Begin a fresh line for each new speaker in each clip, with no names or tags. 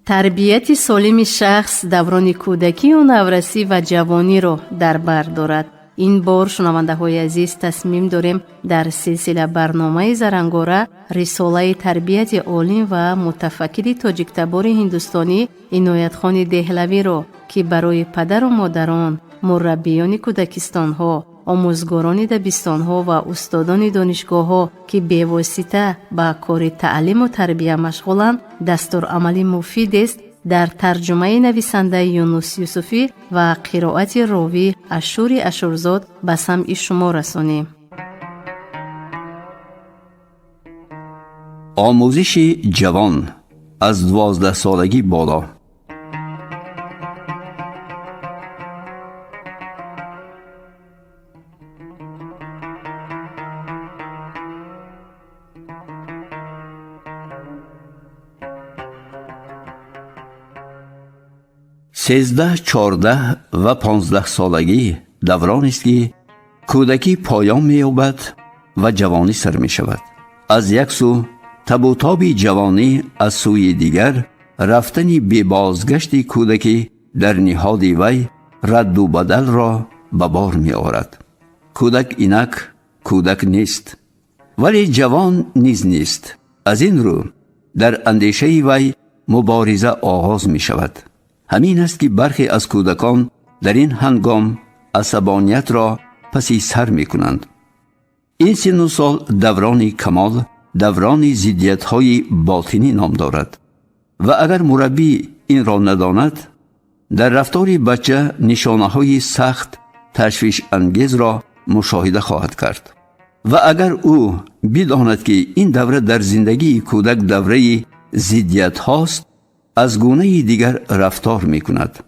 Тарбияти солими шахс даврони кӯдакию наврасӣ ва ҷавониро дар бар дорад. Ин бор, шунавандаҳои азиз, тасмим дорем дар силсила барномаи Зарангора рисолаи тарбияти олим ва мутафаккири тоҷиктабори ҳиндустонӣ Иноятхони Деҳлавиро, ки барои падару модарон, мураббиёни кӯдакистонҳо, омӯзгорони дабистонҳо ва устодони донишгоҳҳо, ки бевосита ба кори таълиму тарбия машғуланд, дастурамали муфидест, дар тарҷумаи нависандаи Юнус Юсуфӣ ва қироати ровӣ Ашури Ашурзод ба самъи шумо расонем.
Омӯзиши ҷавон аз 12-солагӣ боло. 13, 14 ва 15-солагӣ давронест, ки кӯдакӣ поён меёбад ва ҷавонӣ сар мешавад. Аз як сӯ табутоби ҷавонӣ, аз сӯи дигар рафтани бебозгашти кӯдакӣ дар ниҳоди вай радду бадалро ба бор меорад. Кӯдак инак кӯдак нест, вале ҷавон низ нест. Аз ин рӯ дар андешаи вай мубориза оғоз мешавад. Ҳамин аст, ки бархе аз кӯдакон дар ин ҳангом асабониятро паси сар мекунанд. Ин синну сол даврони камол, даврони зиддиятҳои ботинӣ ном дорад ва агар мураббӣ инро надонад, дар рафтори бача нишонаҳои сахт ташвишангезро мушоҳида хоҳад кард. Ва агар ӯ бидонад, ки ин давра дар зиндагии кӯдак давраи зиддиятҳост, аз гунаи дигар рафтор мекунад.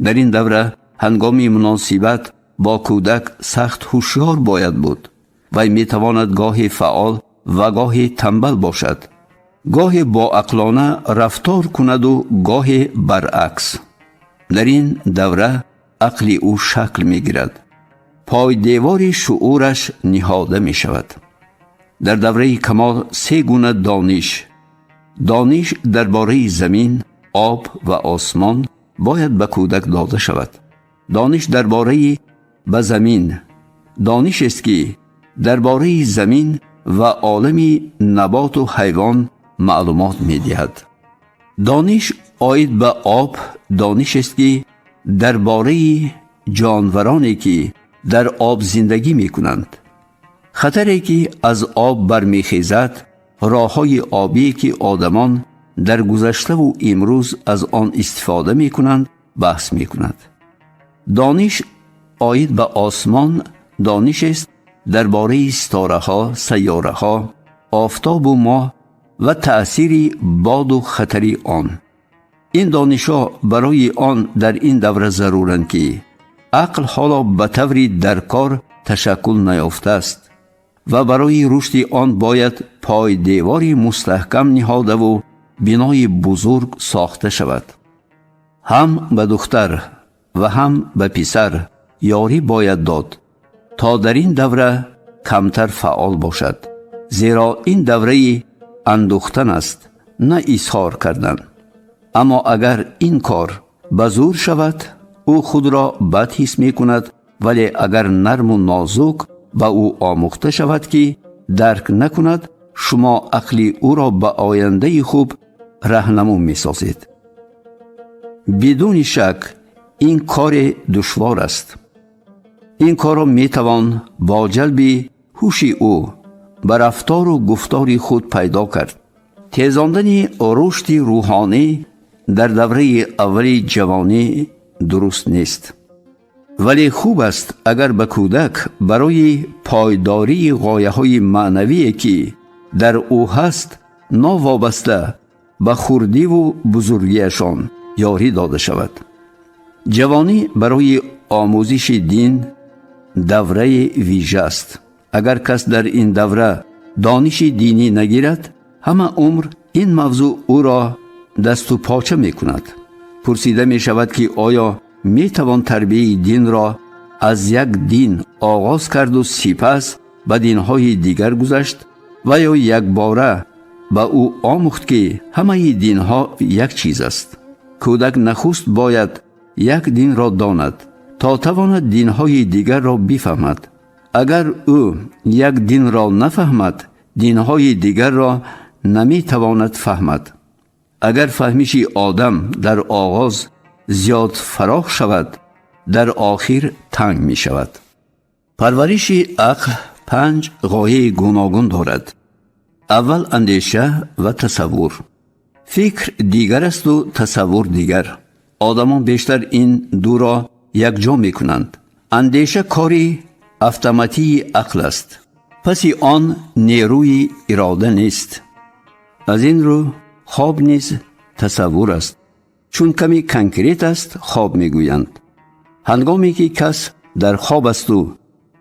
Дар ин давра ҳангоми муносибат бо кӯдак сахт ҳушёр бояд буд. Вай метавонад гоҳе фаъол ва гоҳе тамбал бошад, гоҳе боақлона рафтор кунаду гоҳе баръакс. Дар ин давра ақли ӯ шакл мегирад, пойдевори шуураш ниҳода мешавад. Дар давраи камол се гуна дониш: дониш дар бораи замин, об ва осмон бояд ба кӯдак дода шавад. Дониш дар бораи ба замин донишест, ки дар бораи замин ва олами наботу ҳайвон маълумот медиҳад. Дониш оид ба об донишест, ки дар бораи ҷонвароне, ки дар об зиндагӣ мекунанд, хатаре, ки аз об бармехезад, роҳҳои обие, ки одамон дар гузаштаву имрӯз аз он истифода мекунанд, баҳс мекунад. Дониш оид ба осмон донишест дар бораи ситораҳо, сайёраҳо, офтобу моҳ ва таъсири боду хатари он. Ин донишҳо барои он дар ин давра заруранд, ки ақл ҳоло ба таври даркор ташаккул наёфтааст ва барои рушди он бояд пойдевори мустаҳкам ниҳодаву бинои бузург сохта шавад. Ҳам ба духтар ва ҳам ба писар ёрӣ бояд дод, то дар ин давра камтар фаъол бошад, зеро ин давраи андӯхтан аст, на изҳор кардан. Аммо агар ин кор ба зур шавад, ӯ худро бад ҳис мекунад, вале агар нарму нозук ба ӯ омӯхта шавад, ки дарк накунад, шумо ақли ӯро ба ояндаи хуб раҳнамун месозед. Бидуни шак ин коре душвор аст. Ин корро метавон бо ҷалби ҳуши ӯ ба рафтору гуфтори худ пайдо кард. Тезондани рушди рӯҳонӣ дар давраи аввали ҷавонӣ дуруст нест, вале хуб аст, агар ба кӯдак барои пойдории ғояҳои маънавие, ки дар ӯ ҳаст, новобаста ба хурдиву бузургиашон ёрӣ дода шавад. Ҷавонӣ барои омӯзиши дин давраи вижа аст. Агар кас дар ин давра дониши динӣ нагирад, ҳама умр ин мавзӯъ ӯро дасту поча мекунад. Пурсида мешавад, ки оё метавон тарбияи динро аз як дин оғоз карду сипас ба динҳои дигар гузашт ва ё якбора Ба ӯ омӯхт, ки ҳамаи динҳо як чиз аст. Кӯдак нахуст бояд як динро донад, то тавонад динҳои дигарро бифаҳмад. Агар ӯ як динро нафаҳмад, динҳои дигарро наметавонад фаҳмад. Агар фаҳмиши одам дар оғоз зиёд фарох шавад, дар охир танг мешавад. Парвариши ақл панҷ ғояи гуногун дорад. Аввал андеша ва тасаввур. Фикр дигар асту тасаввур дигар. Одамон бештар ин дуро якҷо мекунанд. Андеша кори автоматии ақл аст. Паси он нерӯи ирода нест. Аз ин рӯ хоб низ тасаввур аст. Чун каме конкрет аст, хоб мегӯянд. Ҳангоме ки кас дар хоб асту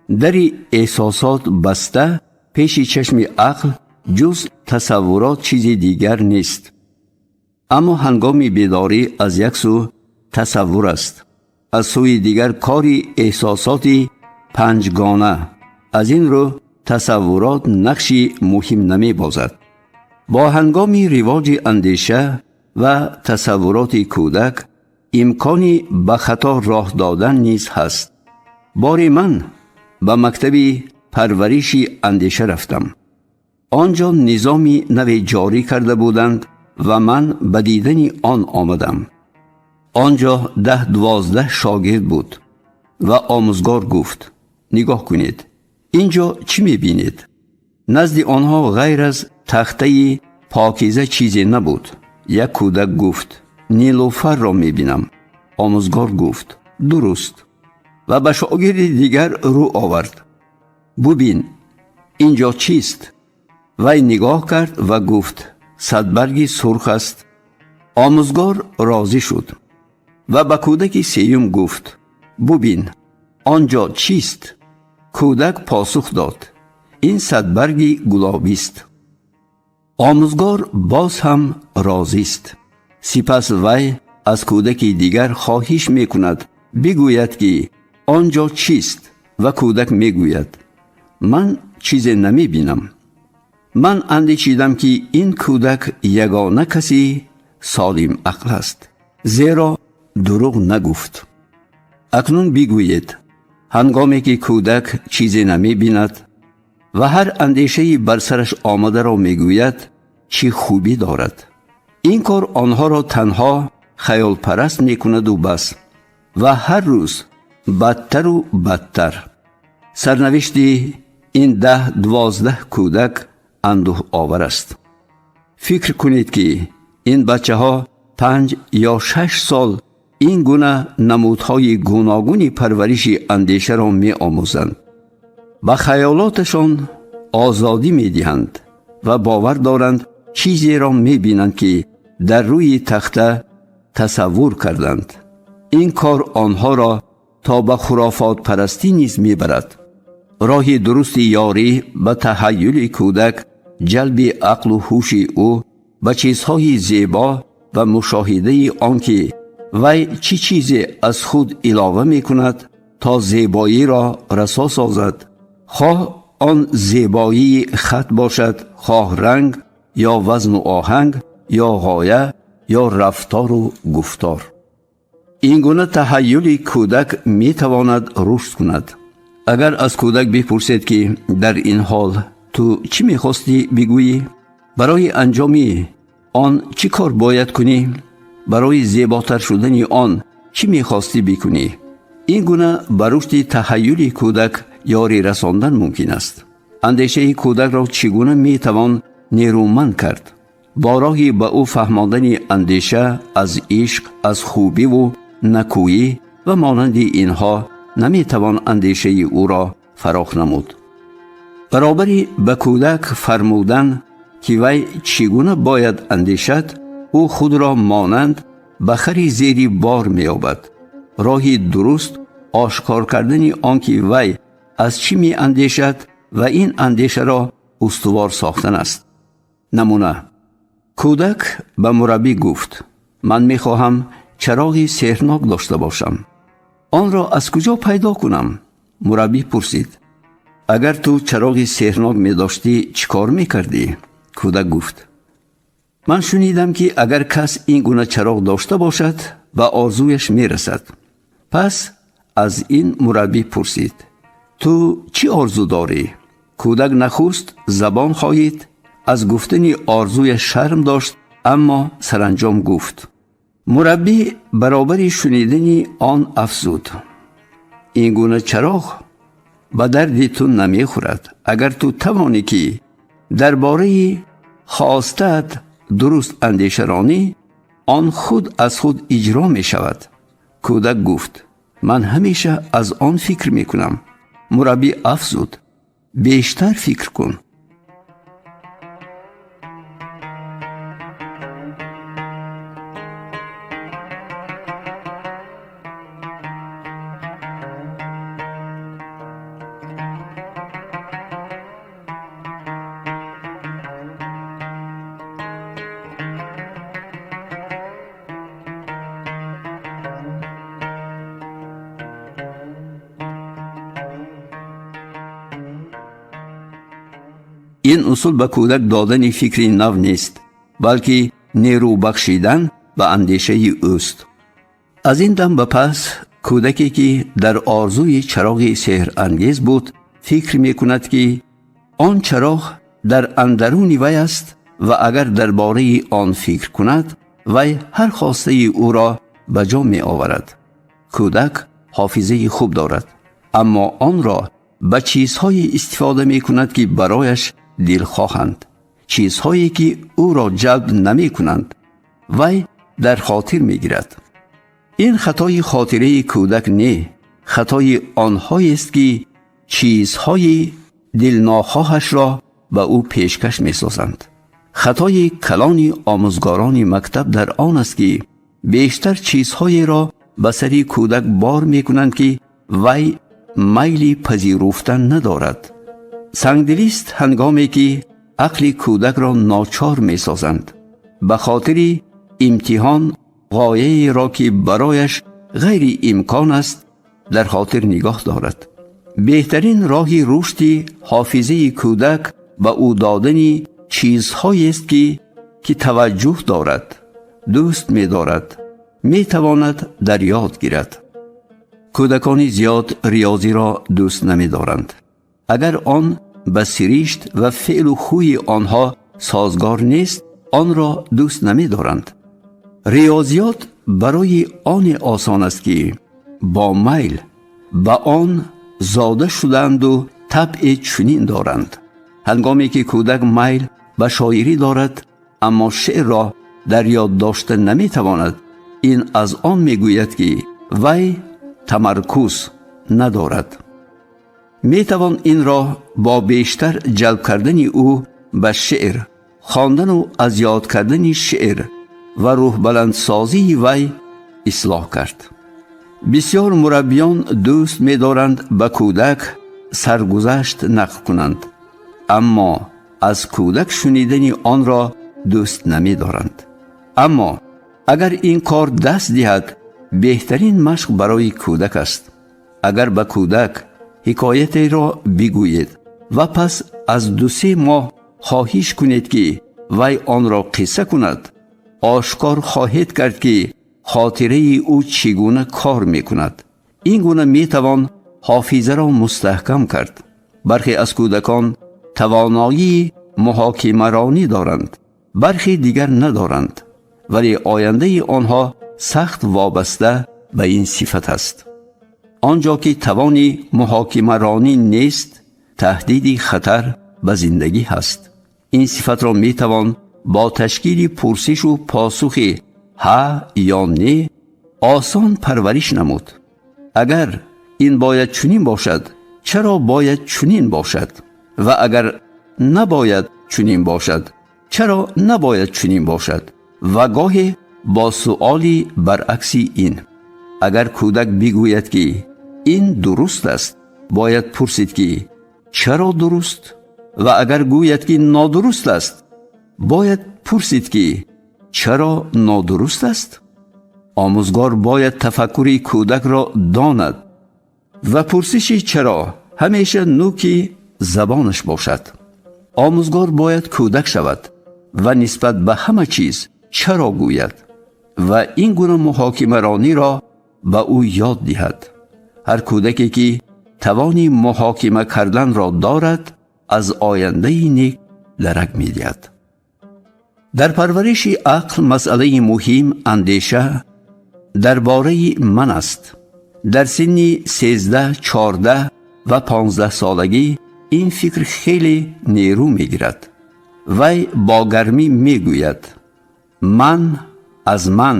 дари эҳсосот баста, пеши чашми ақл ҷуз тасаввурот чизи дигар нест. Аммо ҳангоми бедорӣ аз як сӯ тасаввур аст, аз сӯи дигар кори эҳсосоти панҷгона. Аз ин рӯ тасаввурот нақши муҳим намебозад. Бо ҳангоми ривоҷи андеша ва тасаввуроти кӯдак имкони ба хато роҳ додан низ ҳаст. Боре ман ба мактаби парвариши андеша рафтам. Он ҷо низоми наве ҷорӣ карда буданд ва ман ба дидани он омадам. Он ҷо 10-12 шогирд буд ва омӯзгор гуфт: нигоҳ кунед, ин ҷо чӣ мебинед? Назди онҳо ғайр аз тахтаи покиза чизе набуд. Як кӯдак гуфт: нилуфарро мебинам. Омӯзгор гуфт: дуруст. Ва ба шогирди дигар рӯ овард: бубин, ин ҷо чист? Вай нигоҳ кард ва гуфт: садбарги сурх аст. Омӯзгор розӣ шуд ва ба кӯдаки сеюм гуфт: бубин, он ҷо чист? Кӯдак посух дод: ин садбарги гулобист. Омӯзгор боз ҳам розист. Сипас вай аз кӯдаки дигар хоҳиш мекунад бигӯяд, ки он ҷо чист, ва кӯдак мегӯяд: ман чизе намебинам. Ман андешидам, ки ин кӯдак ягона каси солим ақл аст, зеро дурӯғ нагуфт. Акнун бигӯед, ҳангоме ки кӯдак чизе намебинад ва ҳар андешаи бар сараш омадаро мегӯяд, чӣ хубӣ дорад? Ин кор онҳоро танҳо хаёлпараст мекунаду бас, ва ҳар рӯз бадтару бадтар. Сарнавишти ин 10-12 кӯдак андӯҳовар аст. Фикр кунед, ки ин бачаҳо 5 ё 6 сол ин гуна намудҳои гуногуни парвариши андешаро меомӯзанд, ба хаёлоташон озодӣ медиҳанд ва бовар доранд чизеро мебинанд, ки дар рӯи тахта тасаввур карданд. Ин кор онҳоро то ба хурофотпарастӣ низ мебарад. Роҳи дурусти ёрӣ ба таҳайюли кӯдак ҷалби ақлу ҳуши ӯ ба чизҳои зебо ва мушоҳидаи он ки вай чӣ чизе аз худ илова мекунад, то зебоиро расо созад, хоҳ он зебоии хат бошад, хоҳ ранг ё вазну оҳанг ё ғоя ё рафтору гуфтор. Ин гуна таҳайюли кӯдак метавонад рушд кунад. Агар аз кӯдак бипурсед, ки дар ин ҳол ту чӣ мехостӣ бигӯӣ, барои анҷоми он чӣ кор бояд кунӣ, барои зеботар шудани он чӣ мехостӣ бикунӣ, ин гуна ба рушди таҳайюли кӯдак ёрӣ расондан мумкин аст. Андешаи кӯдакро чӣ гуна метавон нерӯманд кард? Бо роҳи ба ӯ фаҳмондани андеша аз ишқ, аз хубиву накӯӣ ва монанди инҳо наметавон андешаи ӯро фарох намуд. Баробари ба кӯдак фармудан, ки вай чӣ гуна бояд андешад, ӯ худро монанд ба хари зери бор меёбад. Роҳи дуруст ошкор кардани он ки вай аз чӣ меандешад ва ин андешаро устувор сохтан аст. Намуна: кӯдак ба мураббӣ гуфт: ман мехоҳам чароғи сеҳрнок дошта бошам. Онро аз куҷо пайдо кунам? Мураббӣ пурсид: агар ту чароғи сеҳрнок медоштӣ, чӣ кор мекардӣ? Кӯдак гуфт: Ман шунидам, ки агар кас ин гуна чароғ дошта бошад, ба орзуяш мерасад. Пас аз ин мураббӣ пурсид: Ту чӣ орзу дорӣ? Кӯдак нахуст забон хоҳид, аз гуфтани орзуяш шарм дошт, аммо саранҷом гуфт. Мураббӣ баробари шунидани он афзуд: Ин гуна чароғ ба дарди ту намехӯрад. Агар ту тавонӣ, ки дар бораи хостаат дуруст андеша ронӣ, он худ аз худ иҷро мешавад. Кӯдак гуфт: Ман ҳамеша аз он фикр мекунам. Мураббӣ афзуд: Бештар фикр кун. Ин усул ба кӯдак додани фикри нав нест, балки нерӯ бахшидан ба андешаи ӯст. Аз ин дам ба пас кӯдаке, ки дар орзуи чароғи сеҳрангез буд, фикр мекунад, ки он чароғ дар андаруни вай аст ва агар дар бораи он фикр кунад, вай ҳар хостаи ӯро ба ҷо меоварад. Кӯдак ҳофизаи хуб дорад, аммо онро ба чизҳое истифода мекунад, ки барояш дилхоҳанд, чизҳое ки ӯро ҷалб намекунанд, вай дар хотир мегирад. Ин хатои хотираи кӯдак не, хатои онҳоест, ки чизҳои дилнохоҳашро ба ӯ пешкаш месозанд. Хатои калони омӯзгорони мактаб дар он аст, ки бештар чизҳоеро ба сари кӯдак бор мекунанд, ки вай майли пазируфтан надорад. Сангдилист ҳангоме ки ақли кӯдакро ночор месозанд ба хотири имтиҳон ғояеро, ки барояш ғайриимкон аст, дар хотир нигоҳ дорад. Беҳтарин роҳи рушди ҳофизаи кӯдак ба ӯ додани чизҳоест, ки таваҷҷӯҳ дорад, дӯст медорад, метавонад дар ёд гирад. Кӯдакони зиёд риёзиро дӯст намедоранд. Агар он ба сиришт ва феълу хӯи онҳо созгор нест, онро дӯст намедоранд. Риёзиёт барои оне осон аст, ки бо майл ба он зода шудаанду табъи чунин доранд. Ҳангоме ки кӯдак майл ба шоирӣ дорад, аммо шеърро дар ёд дошта наметавонад, ин аз он мегӯяд, ки вай тамаркуз надорад. Метавон инро бо бештар ҷалб кардани ӯ ба шеър, хондану аз ёд кардани шеър ва рӯҳбаландсозии вай ислоҳ кард. Бисёр мураббиён дӯст медоранд ба кӯдак саргузашт нақл кунанд, аммо аз кӯдак шунидани онро дӯст намедоранд. Аммо агар ин кор даст диҳад, беҳтарин машқ барои кӯдак аст. Агар ба кӯдак ҳикоятеро бигӯед ва пас аз 2-3 моҳ хоҳиш кунед, ки вай онро қисса кунад, ошкор хоҳед кард, ки хотираи ӯ чӣ гуна кор мекунад. Ин гуна метавон ҳофизаро мустаҳкам кард. Бархе аз кӯдакон тавоноии муҳокимаронӣ доранд, бархе дигар надоранд, вале ояндаи онҳо сахт вобаста ба ин сифат аст. Он ҷо ки тавони муҳокимаронӣ нест, таҳдиди хатар ба зиндагӣ ҳаст. Ин сифатро метавон бо ташкили пурсишу посухи ҳа ё не осон парвариш намуд. Агар ин бояд чунин бошад, чаро бояд чунин бошад? Ва агар набояд чунин бошад, чаро набояд чунин бошад? Ва гоҳе бо суоли баръакси ин. Агар кӯдак бигӯяд, ки ин дуруст аст, бояд пурсид, ки чаро дуруст? Ва агар гӯяд, ки нодуруст аст, бояд пурсид, ки чаро нодуруст аст? Омӯзгор бояд тафаккури кӯдакро донад ва пурсиши чаро ҳамеша нӯки забонаш бошад. Омӯзгор бояд кӯдак шавад ва нисбат ба ҳама чиз чаро гӯяд ва ин гуна муҳокимарониро ба ӯ ёд диҳад. Ҳар кӯдаке ки тавони муҳокима карданро дорад, аз ояндаи нек дарак медиҳад. Дар парвариши ақл масъалаи муҳим андеша дар бораи ман аст. Дар синни 13, 14 ва 15 солагӣ ин фикр хеле нерӯ мегирад. Вай бо гармӣ мегӯяд: ман аз ман.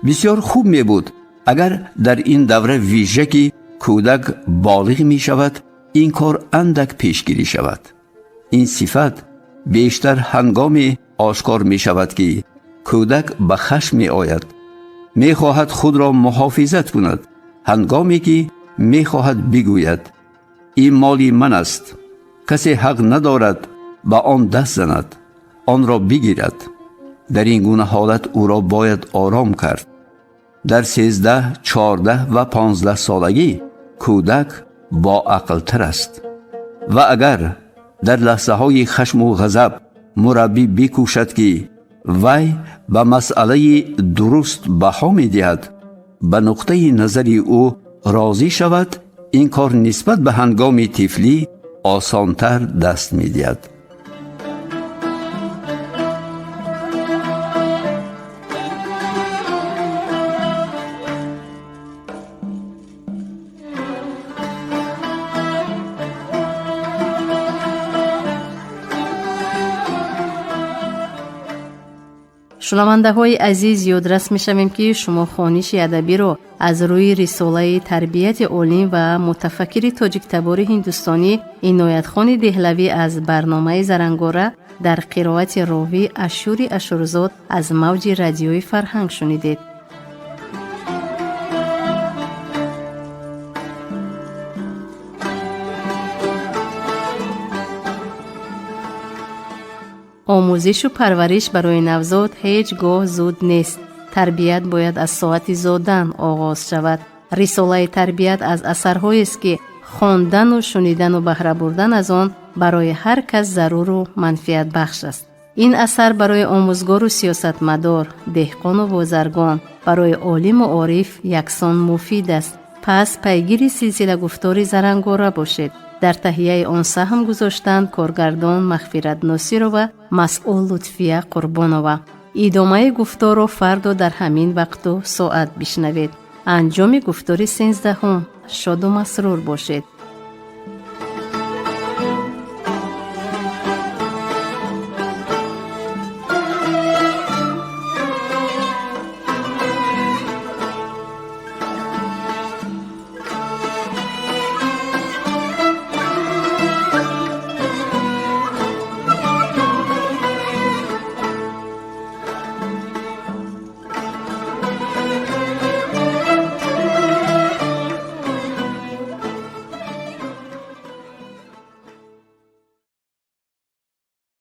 Бисёр хуб мебуд, агар дар ин давра вижа ки кӯдак болиғ мешавад, ин кор андак пешгирӣ шавад. Ин сифат бештар ҳангоме ошкор мешавад, ки кӯдак ба хашм меояд, мехоҳад худро муҳофизат кунад, ҳангоме ки мехоҳад бигӯяд: ин моли ман аст, касе ҳақ надорад ба он даст занад, онро бигирад. Дар ин гуна ҳолат ӯро бояд ором кард. Дар 13, 14 ва 15 солагӣ кӯдак боақлтар аст ва агар дар лаҳзаҳои хашму ғазаб мураббӣ бикӯшад, ки вай ба масъалаи дуруст баҳо медиҳад, ба нуқтаи назари ӯ розӣ шавад, ин кор нисбат ба ҳангоми тифлӣ осонтар даст медиҳад.
Шунавандаҳои азиз, ёдрас мешавем, ки шумо хониши адабиро аз рӯи рисолаи тарбияти олим ва мутафаккири тоҷиктабори ҳиндустонӣ Иноятхони Деҳлавӣ аз барномаи Зарангора дар қироати ровӣ Ашури Ашурзод аз мавҷи радиои Фарҳанг шунидед. Омӯзишу парвариш барои навзод ҳеҷ гоҳ зуд нест. Тарбият бояд аз соати зодан оғоз шавад. Рисолаи тарбият аз асарҳоест, ки хондану шунидану баҳра бурдан аз он барои ҳар кас заруру манфиатбахш аст. Ин асар барои омӯзгору сиёсатмадор, деҳқону бозаргон, барои олиму ориф яксон муфид аст. Пас пайгири силсила гуфтори Зарангора бошед. Дар таҳияи он саҳм гузоштанд коргардон Мағфират Носирова, масъул Лутфия Қурбонова. Идомаи гуфторро фардо дар ҳамин вақту соат бишнавед. Анҷоми гуфтори 13-ҳум. Шоду масрур бошед.